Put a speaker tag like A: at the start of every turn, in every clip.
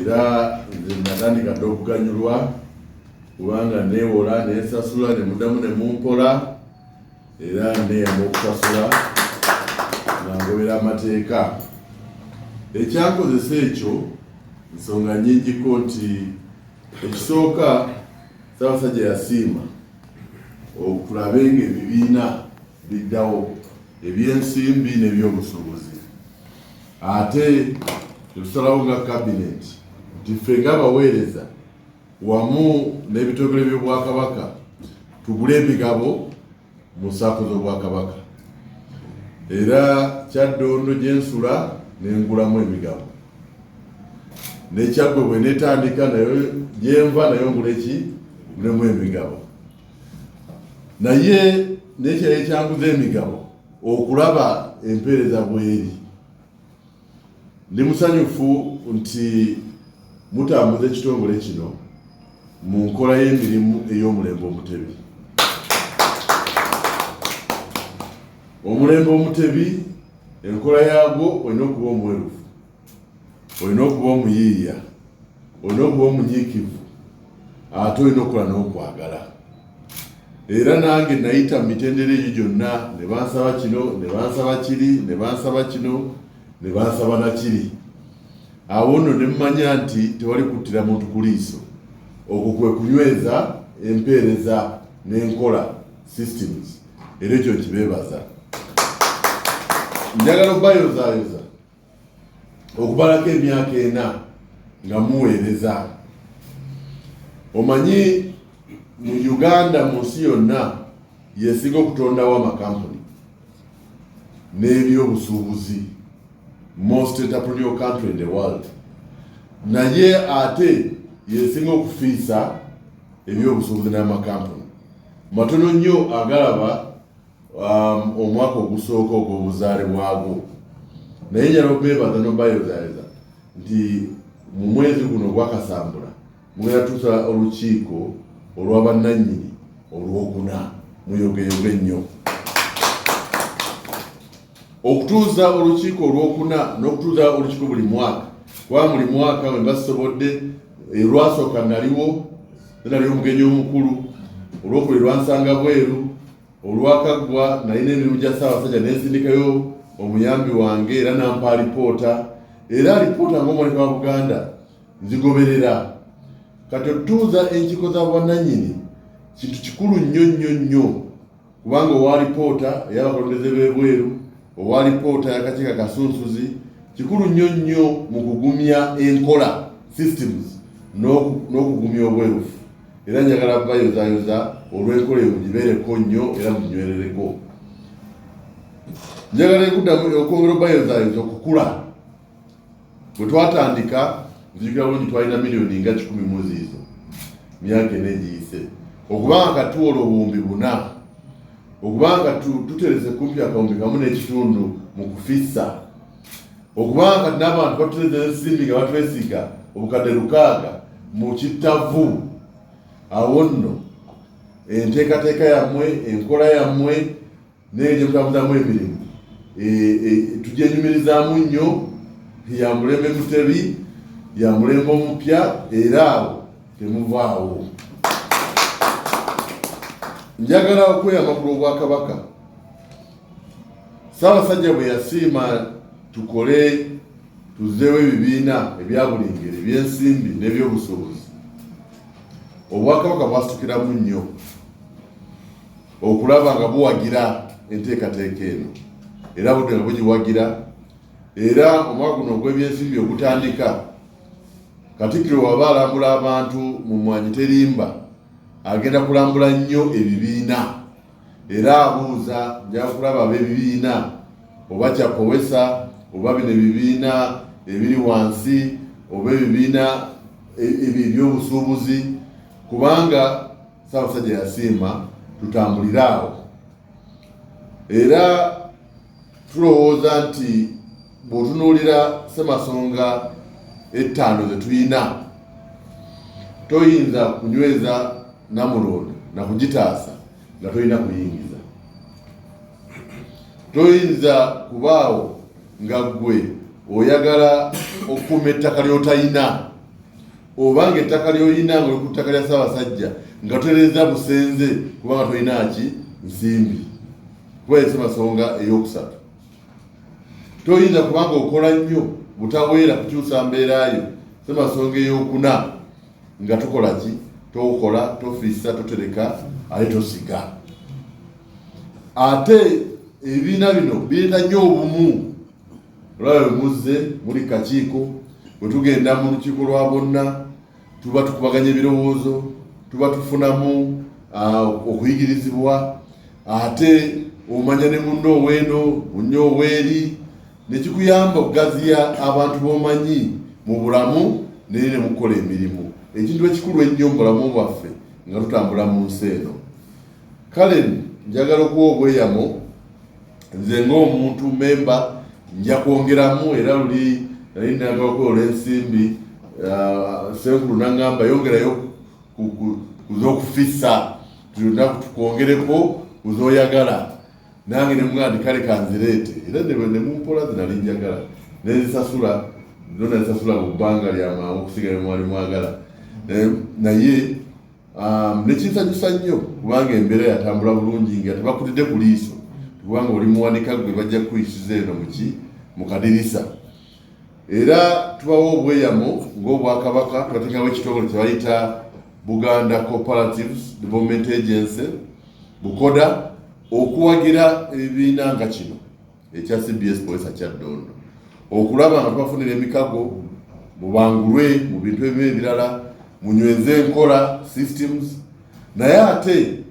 A: Era nze natandika dda okuganyulwa kubanga neewola nensasula ne muddamu ne mumpola era neeyama okusasula nga ngobera amateeka. Ekyankozesa ekyo nsonga nnyingiko nti ekisooka Ssaabasajja yasiima okulabe ng'ebibiina biddawo ebyensimbi n'ebyobusuubuzi ate tetusalawo nga kabineeti nti ffe ng'abaweereza wamu n'ebitongole by'Obwakabaka tugule emigabo mu saako z'Obwakabaka era Kyaddondo gye nsula ne ngulamu emigabo ne Kyaggwe bwe netandika nayo gyenva nayo ngule ki ngulemu emigabo naye n'ekirala ekyanguza emigabo okulaba empeereza bweri. Ndi musanyufu nti mutambuza ekitongole kino mu nkola y'emirimu ey'omulembe Omutebi. Omulembe Omutebi enkola yaagwo olina okuba omwerufu, olina okuba omuyiiya, olina okuba omunyiikivu ate olina okukola n'okwagala. Era nange nayita mu mitendera egyo gyonna ne bansaba kino ne bansaba kiri ne bansaba kino ne bansaba na kiri. Awo nno ne mmanya nti tewali kuttira muntu ku liiso. Okwo kwe kunyweza empeereza n'enkola, systems, era ekyo nkibeebaza. Njagala okubayozaayoza okubalako emyaka ena nga muweereza. Omanyi mu Uganda mu nsi yonna yesinga okutondawo amakampuni n'ebyobusuubuzi, most entrepreneurial country in the world, naye ate yesinga okufiisa ebyobusuubuzi n'amakampuni matono nnyo agalaba omwaka ogusooka ogw'obuzaale bwagwo. Naye njala okubeebaza n'obayozaayoza nti mu mwezi guno ogwakasambula mugenda tuusa olukiiko olw'abannannyini olwokuna, muyogeyoge nnyo. Okutuuza olukiiko olwokuna n'okutuuza olukiiko buli mwaka, kuba buli mwaka bwe mba sisobodde, olwasooka naliwo nali omugenyi omukulu, olwokubiri lwansanga bweru, olwakaggwa nalina emirimu gya Ssaabasajja nensindikayo omuyambi wange era nampa alipoota, era alipoota ng'omwalika wa Buganda nzigoberera. Kati otuuza enkiiko za bwannannyini kintu kikulu nnyo nnyo nnyo, kubanga owa alipoota ey'abakulembeze b'ebweru, owa alipoota y'akakiiko akasunsuzi kikulu nnyo nnyo mu kugumya enkola systems n'okugumya obwerufu. Era njagala bayozayoza olw'enkola eyo mugibeereko nnyo era muginywerereko. Njagala ekuddamu okwongera obayozayoza okukula. Bwe twatandika nzijukira bulungi twalina miliyoni nga kikumi mu ziizo myaka ena egiyise, okubanga katuwola 4000, okubanga tuterese kumpi 5,500 mu kufissa, okubanga kati n'abantu batutereza ensimbi nga batwesiga 6,000 mu kittavu. Awo nno enteekateeka yammwe, enkola yammwe naye gye mutambuzamu emirimu tugyenyumirizaamu nnyo. Ya mulembe Mutebi, ya mulembe omupya, era awo temuvaawo. Njagala okweyama ku lw'Obwakabaka. Ssaabasajja bwe yasiima tukole tuzzeewo ebibiina ebya buli ngeri ebyensimbi n'ebyobusuubuzi, Obwakabaka bwasitukiramu nnyo okulaba nga buwagira enteekateeka eno, era budde nga bugiwagira. Era omwaka guno ogw'ebyensimbi ogutandika, Katikkiro waba alambula abantu mu Mwanyi Terimba, agenda kulambula nnyo ebibiina era abuuza, njagala kulaba ab'ebibiina oba kya Powesa oba bino ebibiina ebiri wansi oba ebibiina ebyo ebyobusuubuzi, kubanga Ssaabasajja yasiima tutambulire awo. Era tulowooza nti bw'otunuulira ssemasonga ettaano ze tulina, toyinza kunyweza Namulondo na kugitaasa nga tolina kuyingiza. Toyinza kubaawo nga ggwe oyagala okukuuma ettaka ly'otalina. Oba nga ettaka ly'olina nga oli ku ttaka lya Ssaabasajja nga toterezza busenze kubanga tolina ki nsimbi, kuba ye ssemasonga eyokusatu. Toyinza kubanga okola nnyo butaweera kukyusa mbeera yo, ssemasonga eyokuna, nga tokola ki, tokola, tofissa, totereka ate tosiga. Ate ebibiina bino bireeta nnyo obumu. Olaba bwe muzze muli kakiiko, bwe tugenda mu lukiiko lwa bonna tuba tukubaganya ebirowoozo, tuba tufunamu okuyigirizibwa, ate omanya ne munno oweeno, munno oweeri, nekikuyamba okugaziya abantu b'omanyi mu bulamu naye ne mukukola emirimu, ekintu ekikulu ennyo mu bulamu bwaffe nga tutambula mu nsi eno. Kale njagala okuwa obweyamo nze ng'omuntu memba nja kwongeramu, era luli nali nagala okwewola ensimbi, senkulu nangamba yongerayo kuz'okufissa lunaku tukwongereko kuzoyagala, nange nemugamba nti kale kanzireete, era nemumpola zinali njagala nenzisasula zona, nzisasula mu bbanga lya mangu okusigala mwali mwagala. Naye nekinsanyusa nnyo kubanga embeera yatambula bulungi nga tebakutidde ku liiso, kubanga oli muwanika gwe bajja kukuyisiza eno muki mu kadirisa. Era tubawo obweyamo ng'Obwakabaka twateekawo ekitongole kye bayita Buganda Cooperatives Development Agency, BUCODA, okuwagira ebibiina nga kino ekya CBS Polisa Kyaddondo, okulaba nga tubafunira emikago mubangulwe mu bintu ebimu ebirala, munyweze enkola systems. Naye ate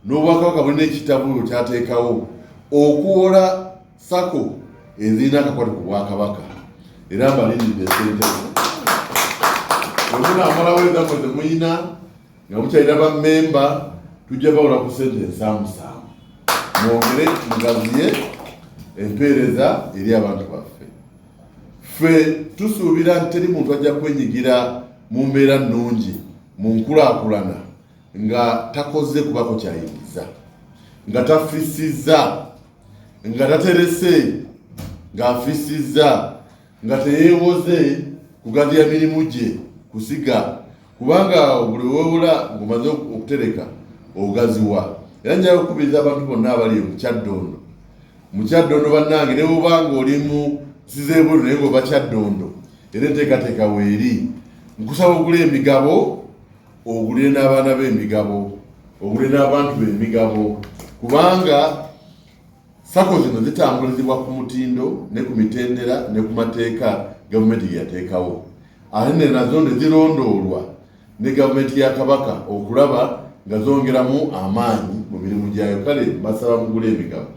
A: n'Obwakabaka bulina ekitabo kyateekawo okuwola SACCO ezirina akakwate ku Bwakabaka, era mbalindiridde sente bwe munaamalawo ezammwe ze muyina nga mukyalina bammemba, tujja bawola ku sente ensaamusaamu mwongere mugaziye empeereza eri abantu baffe. Ffe tusuubira nti teri muntu ajja kwenyigira mu mbeera nnungi mu nkulaakulana nga takoze kubako kyayingiza, nga tafisizza, nga taterese, ng'afisizza, nga teyeewoze kugaziya mirimu gye kusiga, kubanga buli wewola ng'omaze okutereka ogaziwa. Era njagala okukubiriza abantu bonna abali mu Kyaddondo, mu Kyaddondo bannange, ne bwoba ng'oli mu nsi z'ebweru naye ng'oba Kyaddondo, era enteekateeka weeri, nkusaba ogula emigabo, ogulire n'abaana b'emigabo, ogulire n'abantu b'emigabo, kubanga SACCO zino zitambulizibwa ku mutindo ne ku mitendera ne ku mateeka gavumenti ge yateekawo, ate ne nazo ne zirondoolwa ne gavumenti ya Kabaka okulaba nga zongeramu amaanyi mu mirimu gyayo. Kale mbasaba mugule emigabo,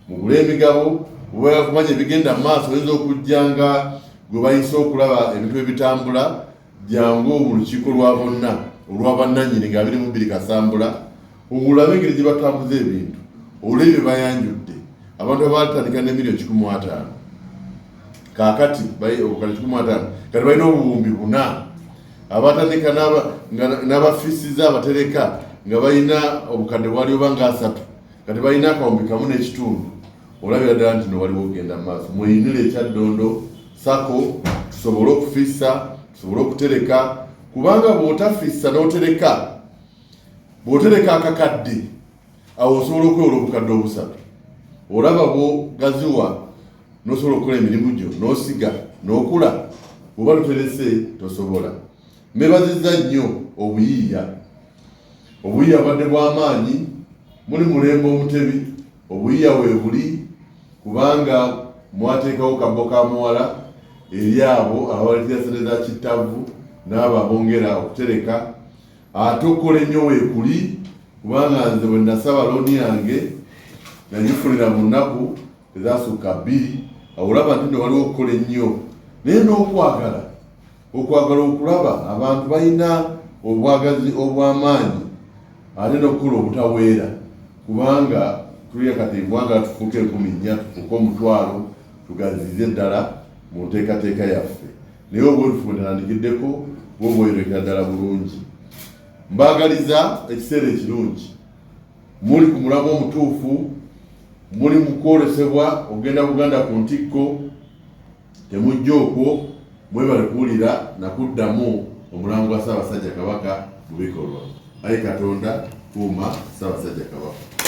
A: mugule emigabo, oba kumanya ebigenda mu maaso. Oyinza okujja nga gwe bayise okulaba ebintu ebitambula. Jangu mu lukiiko lwa bonna olwa bannannyini nga 22 Kasambula, olabe engeri gye batambuza ebintu, olabe bye bayanjudde. Abantu abatandika ne miliyoni 150, kaakati obukadde 150, kati balina 4,000. Abatandika n'abafisiza abatereka nga balina obukadde bwali oba nga asatu, kati balina 1,500. Olabira ddala nti no waliwo okugenda mu maaso. Mweyinire eKyaddondo SACCO tusobole okufissa, tusobole okutereka, kubanga bw'otafissa n'otereka, bw'otereka akakadde awo osobola okwewola obukadde 3. Olaba bwogaziwa n'osobola okukola emirimu gyo n'osiga n'okula. Bw'oba toterese tosobola. Mbeebazizza nnyo obuyiiya. Obuyiiya bubadde bw'amaanyi. Muli mulembe Omutebi, obuyiiya weebuli, kubanga mwateekawo kabbo ka muwala eri abo ababaleetera sente za kittavu n'abo abongera okutereka. Ate okukola ennyo weekuli, kubanga nze bwe nasaba looni yange nagifunira mu nnaku ezasukka 2. Awo olaba nti nno waliwo okukola ennyo, naye n'okwagala, okwagala okulaba abantu balina obwagazi obw'amaanyi, ate n'okukola obutaweera, kubanga tulya kati eggwanga tufuuke 4,000, tufuuke 10,000, tugazize ddala mu nteekateeka yaffe. Naye obwerufu bwe tatandikiddeko bwo bweyorekera ddala bulungi. Mbaagaliza ekiseera ekirungi. Muli ku mulamwa omutuufu, muli mu kwolesebwa okugenda Buganda ku ntikko, temujja okwo. Mwebale kuwulira nakuddamu. omulambo gwa Ssaabasajja Kabaka mu bikolwa. Ayi Katonda, kuuma Ssaabasajja Kabaka.